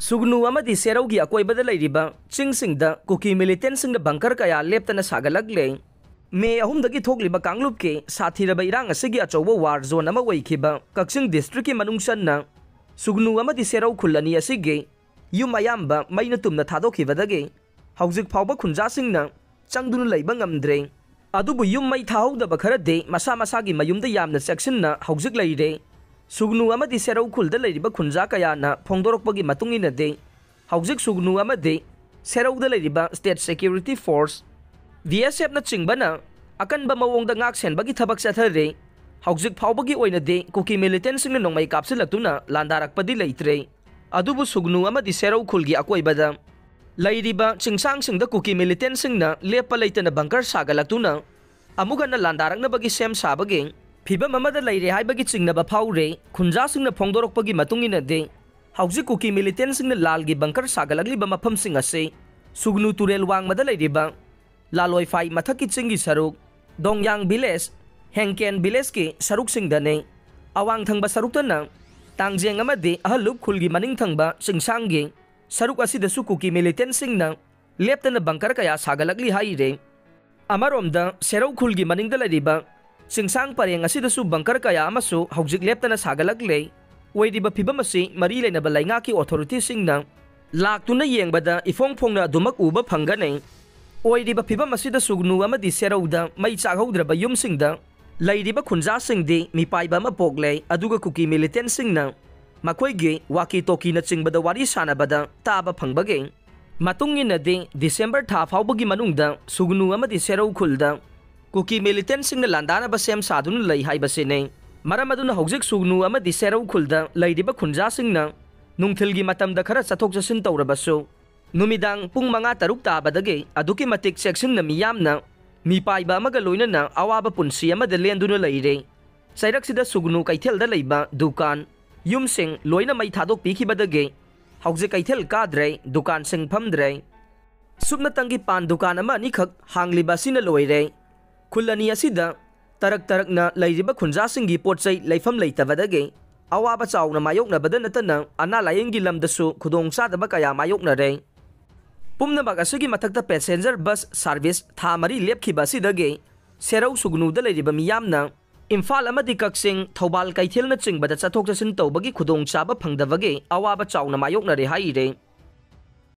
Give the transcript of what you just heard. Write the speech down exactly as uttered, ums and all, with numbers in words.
ꯁꯨꯒꯅꯨ ꯑꯃꯗꯤ ꯁꯦꯔꯧꯒꯤ ꯑꯀꯣꯏꯕꯗ ꯂꯩꯔꯤꯕ ꯆꯤꯡꯁꯤꯡꯗ ꯀꯨꯀꯤ ꯃꯤꯂꯤꯇꯦꯟꯁꯤꯡꯅ ꯕꯪꯀꯔ ꯀꯌꯥ ꯂꯦꯞꯇꯅ ꯁꯥꯒꯠꯂꯛꯂꯦ꯫ ꯃꯦ ꯑꯍꯨꯝꯗꯒꯤ ꯊꯣꯛꯂꯤꯕ ꯀꯥꯡꯂꯨꯞꯀꯤ ꯁꯥꯊꯤꯔꯕ ꯏꯔꯥꯡ ꯑꯁꯤꯒꯤ ꯑꯆꯧꯕ ꯋꯥꯔ ꯖꯣꯟ ꯑꯃ ꯑꯣꯏꯈꯤꯕ ꯀꯛꯆꯤꯡ ꯗꯤꯁꯇ꯭ꯔꯤꯛꯀꯤ ꯃꯅꯨꯡ ꯆꯟꯅ ꯁꯨꯒꯅꯨ ꯑꯃꯗꯤ ꯁꯦꯔꯧ ꯈꯨꯜ ꯑꯅꯤ ꯑꯁꯤꯒꯤ ꯌꯨꯝ ꯑꯌꯥꯝꯕ ꯃꯩꯅ ꯇꯨꯝꯅ ꯊꯥꯗꯣꯛꯈꯤꯕꯗꯒꯤ ꯍꯧꯖꯤꯛ ꯐꯥꯎꯕ ꯈꯨꯟꯖꯥꯁꯤꯡꯅ ꯆꯪꯗꯨꯅ ꯂꯩꯕ ꯉꯝꯗ꯭ꯔꯦ꯫ ꯑꯗꯨꯕꯨ ꯌꯨꯝ ꯃꯩ ꯊꯥꯍꯧꯗꯕ ꯈꯔꯗꯤ ꯃꯁꯥ ꯃꯁꯥꯒꯤ ꯃꯌꯨꯝꯗ ꯌꯥꯝꯅ ꯆꯦꯛꯁꯤꯟꯅ ꯍꯧꯖꯤꯛ ꯂꯩꯔꯦ꯫ ꯁꯨꯒꯅꯨ ꯑꯃꯗꯤ ꯁꯦꯔꯧ ꯈꯨꯜꯗ ꯂꯩꯔꯤꯕ ꯈꯨꯟꯖꯥ ꯀꯌꯥꯅ ꯐꯣꯡꯗꯣꯔꯛꯄꯒꯤ ꯃꯇꯨꯡ ꯏꯟꯅꯗꯤ, ꯍꯧꯖꯤꯛ ꯁꯨꯒꯅꯨ ꯑꯃꯗꯤ ꯁꯦꯔꯧꯗ ꯂꯩꯔꯤꯕ ꯁ꯭ꯇꯦꯠ ꯁꯦꯀ꯭ꯌꯨꯔꯤꯇꯤ ꯐꯣꯔꯁ, ꯕꯤ ꯑꯦꯁ ꯑꯦꯐꯅꯆꯤꯡꯕꯅ ꯑꯀꯟꯕ ꯃꯑꯣꯡꯗ ꯉꯥꯛ ꯁꯦꯟꯕꯒꯤ ꯊꯕꯛ ꯆꯠꯊꯔꯤ꯫ ꯍꯧꯖꯤꯛ ꯐꯥꯎꯕꯒꯤ ꯑꯣꯏꯅꯗꯤ ꯀꯨꯀꯤ ꯃꯤꯂꯤꯇꯦꯟꯁꯤꯡꯅ ꯅꯣꯡꯃꯩ ꯀꯥꯞꯁꯤꯜꯂꯛꯇꯨꯅ ꯂꯥꯟꯗꯥꯔꯛꯄꯗꯤ ꯂꯩꯇ꯭ꯔꯦ꯫ ꯑꯗꯨꯕꯨ ꯁꯨꯒꯅꯨ ꯑꯃꯗꯤ ꯁꯦꯔꯧ ꯈꯨꯜꯒꯤ ꯑꯀꯣꯏꯕꯗ ꯂꯩꯔꯤꯕ ꯆꯤꯡꯁꯥꯡꯁꯤꯡꯗ ꯀꯨꯀꯤ ꯃꯤꯂꯤꯇꯦꯟꯁꯤꯡꯅ ꯂꯦꯞꯄ ꯂꯩꯇꯅ ꯕꯪꯀꯔ ꯁꯥꯒꯠꯂꯛꯇꯨꯅ ꯑꯃꯨꯛ ꯍꯟꯅ ꯂꯥꯟꯗꯥꯔꯛꯅꯕꯒꯤ ꯁꯦꯝ ꯁꯥꯕꯒꯤ ꯐꯤꯕꯝ ꯑꯃꯗ ꯂꯩꯔꯦ ꯍꯥꯏꯕꯒꯤ ꯆꯤꯡꯅꯕ ꯐꯥꯎꯔꯦ꯫ ꯈꯨꯟꯖꯥꯁꯤꯡꯅ ꯐꯣꯡꯗꯣꯔꯛꯄꯒꯤ ꯃꯇꯨꯡ ꯏꯟꯅꯗꯤ, ꯍꯧꯖꯤꯛ ꯀꯨꯀꯤ ꯃꯤꯂꯤꯇꯦꯟꯁꯤꯡꯅ ꯂꯥꯜꯒꯤ ꯕꯪꯀꯔ ꯁꯥꯒꯠꯂꯛꯂꯤꯕ ꯃꯐꯝꯁꯤꯡ ꯑꯁꯤ ꯁꯨꯒꯅꯨ ꯇꯨꯔꯦꯜ ꯋꯥꯡꯃꯗ ꯂꯩꯔꯤꯕ ꯂꯥꯂꯣꯏꯐꯥꯏ ꯃꯊꯛꯀꯤ ꯆꯤꯡꯒꯤ ꯁꯔꯨꯛ, ꯗꯣꯡꯌꯥꯡ ꯚꯤꯂꯦꯖ, ꯍꯦꯡꯀꯦꯟ ꯚꯤꯂꯦꯖꯀꯤ ꯁꯔꯨꯛꯁꯤꯡꯗꯅꯤ꯫ ꯑꯋꯥꯡ ꯊꯪꯕ ꯁꯔꯨꯛꯇꯅ ꯇꯥꯡꯖꯦꯡ ꯑꯃꯗꯤ ꯑꯍꯜꯂꯨꯞ ꯈꯨꯜꯒꯤ ꯃꯅꯤꯡ ꯊꯪꯕ ꯆꯤꯡꯁꯥꯡꯒꯤ ꯁꯔꯨꯛ ꯑꯁꯤꯗꯁꯨ ꯀꯨꯀꯤ ꯃꯤꯂꯤꯇꯦꯟꯁꯤꯡꯅ ꯂꯦꯞꯇꯅ ꯕꯪꯀꯔ ꯀꯌꯥ ꯁꯥꯒꯠꯂꯛꯂꯤ ꯍꯥꯏꯔꯦ꯫ ꯑꯃꯔꯣꯝꯗ ꯁꯦꯔꯧ ꯈꯨꯜꯒꯤ ꯃꯅꯤꯡꯗ ꯂꯩꯔꯤꯕ ꯆꯤꯡꯁꯥꯡ ꯄꯔꯦꯡ ꯑꯁꯤꯗꯁꯨ ꯕꯪꯀꯔ ꯀꯌꯥ ꯑꯃꯁꯨ ꯍꯧꯖꯤꯛ ꯂꯦꯞꯇꯅ ꯁꯥꯒꯠꯂꯛꯂꯦ꯫ ꯑꯣꯏꯔꯤꯕ ꯐꯤꯕꯝ ꯑꯁꯤ ꯃꯔꯤ ꯂꯩꯅꯕ ꯂꯩꯉꯥꯛꯀꯤ ꯑꯣꯊꯣꯔꯤꯇꯤꯁꯤꯡꯅ ꯂꯥꯛꯇꯨꯅ ꯌꯦꯡꯕꯗ ꯏꯐꯣꯡ ꯐꯣꯡꯅ ꯑꯗꯨꯃꯛ ꯎꯕ ꯐꯪꯒꯅꯤ꯫ ꯑꯣꯏꯔꯤꯕ ꯐꯤꯕꯝ ꯑꯁꯤꯗ ꯁꯨꯒꯅꯨ ꯑꯃꯗꯤ ꯁꯦꯔꯧꯗ ꯃꯩ ꯆꯥꯛꯍꯧꯗ꯭ꯔꯕ ꯌꯨꯝꯁꯤꯡꯗ ꯂꯩꯔꯤꯕ ꯈꯨꯟꯖꯥꯁꯤꯡꯗꯤ ꯃꯤꯄꯥꯏꯕ ꯑꯃ ꯄꯣꯛꯂꯦ, ꯑꯗꯨꯒ ꯀꯨꯀꯤ ꯃꯤꯂꯤꯇꯦꯟꯁꯤꯡꯅ ꯃꯈꯣꯏꯒꯤ ꯋꯥꯀꯤ ꯇꯣꯀꯤꯅꯆꯤꯡꯕꯗ ꯋꯥꯔꯤ ꯁꯥꯟꯅꯕꯗ ꯇꯥꯕ ꯐꯪꯕꯒꯤ ꯃꯇꯨꯡ ꯏꯟꯅꯗꯤ, ꯗꯤꯁꯦꯝꯕꯔ ꯊꯥ ꯐꯥꯎꯕꯒꯤ ꯃꯅꯨꯡꯗ ꯁꯨꯒꯅꯨ ꯑꯃꯗꯤ ꯁꯦꯔꯧ ꯈꯨꯜꯗ ꯀꯨꯀꯤ ꯃꯤꯂꯤꯇꯦꯟꯁꯤꯡꯅ ꯂꯥꯟꯗꯥꯅꯕ ꯁꯦꯝ ꯁꯥꯗꯨꯅ ꯂꯩ ꯍꯥꯏꯕꯁꯤꯅꯤ꯫ ꯃꯔꯝ ꯑꯗꯨꯅ ꯍꯧꯖꯤꯛ ꯁꯨꯒꯅꯨ ꯑꯃꯗꯤ ꯁꯦꯔꯧ ꯈꯨꯜꯗ ꯂꯩꯔꯤꯕ ꯈꯨꯟꯖꯥꯁꯤꯡꯅ ꯅꯨꯡꯊꯤꯜꯒꯤ ꯃꯇꯝꯗ ꯈꯔ ꯆꯠꯊꯣꯛ ꯆꯠꯁꯤꯟ ꯇꯧꯔꯕꯁꯨ, ꯅꯨꯃꯤꯗꯥꯡ ꯄꯨꯡ ꯃꯉꯥ ꯇꯔꯨꯛ ꯇꯥꯕꯗꯒꯤ ꯑꯗꯨꯛꯀꯤ ꯃꯇꯤꯛ ꯆꯦꯛꯁꯤꯟꯅ ꯃꯤꯌꯥꯝꯅ ꯃꯤꯄꯥꯏꯕ ꯑꯃꯒ ꯂꯣꯏꯅꯅ ꯑꯋꯥꯕ ꯄꯨꯟꯁꯤ ꯑꯃꯗ ꯂꯦꯟꯗꯨꯅ ꯂꯩꯔꯦ꯫ ꯆꯩꯔꯛꯁꯤꯗ ꯁꯨꯒꯅꯨ ꯀꯩꯊꯦꯜꯗ ꯂꯩꯕ ꯗꯨꯀꯥꯟ, ꯌꯨꯝꯁꯤꯡ ꯂꯣꯏꯅ ꯃꯩ ꯊꯥꯗꯣꯛꯄꯤꯈꯤꯕꯗꯒꯤ ꯍꯧꯖꯤꯛ ꯀꯩꯊꯦꯜ ꯀꯥꯗ꯭ꯔꯦ, ꯗꯨꯀꯥꯟꯁꯤꯡ ꯐꯝꯗ꯭ꯔꯦ꯫ ꯁꯨꯞꯅꯇꯪꯒꯤ ꯄꯥꯟ ꯗꯨꯀꯥꯟ ꯑꯃ ꯑꯅꯤꯈꯛ ꯍꯥꯡꯂꯤꯕ ꯑꯁꯤꯅ ꯂꯣꯏꯔꯦ꯫ ꯈꯨꯜ ꯑꯅꯤ ꯑꯁꯤꯗ ꯇꯔꯛ ꯇꯔꯛꯅ ꯂꯩꯔꯤꯕ ꯈꯨꯟꯖꯥꯁꯤꯡꯒꯤ ꯄꯣꯠ ꯆꯩ ꯂꯩꯐꯝ ꯂꯩꯇꯕꯗꯒꯤ ꯑꯋꯥꯕ ꯆꯥꯎꯅ ꯃꯥꯌꯣꯛꯅꯕꯗ ꯅꯠꯇꯅ ꯑꯅꯥ ꯂꯥꯌꯦꯡꯒꯤ ꯂꯝꯗꯁꯨ ꯈꯨꯗꯣꯡꯆꯥꯗꯕ ꯀꯌꯥ ꯃꯥꯌꯣꯛꯅꯔꯦ꯫ ꯄꯨꯝꯅꯃꯛ ꯑꯁꯤꯒꯤ ꯃꯊꯛꯇ passenger bus service ꯊꯥ ꯃꯔꯤ ꯂꯦꯞꯈꯤꯕ ꯑꯁꯤꯗꯒꯤ ꯁꯦꯔꯧ ꯁꯨꯒꯅꯨꯗ ꯂꯩꯔꯤꯕ ꯃꯤꯌꯥꯝꯅ ꯏꯝꯐꯥꯜ ꯑꯃꯗꯤ ꯀꯛꯆꯤꯡ, ꯊꯧꯕꯥꯜ ꯀꯩꯊꯦꯜꯅꯆꯤꯡꯕꯗ ꯆꯠꯊꯣꯛ ꯆꯠꯁꯤꯟ ꯇꯧꯕꯒꯤ ꯈꯨꯗꯣꯡꯆꯥꯕ ꯐꯪꯗꯕꯒꯤ ꯑꯋꯥꯕ ꯆꯥꯎꯅ ꯃꯥꯌꯣꯛꯅꯔꯦ ꯍꯥꯏꯔꯤ꯫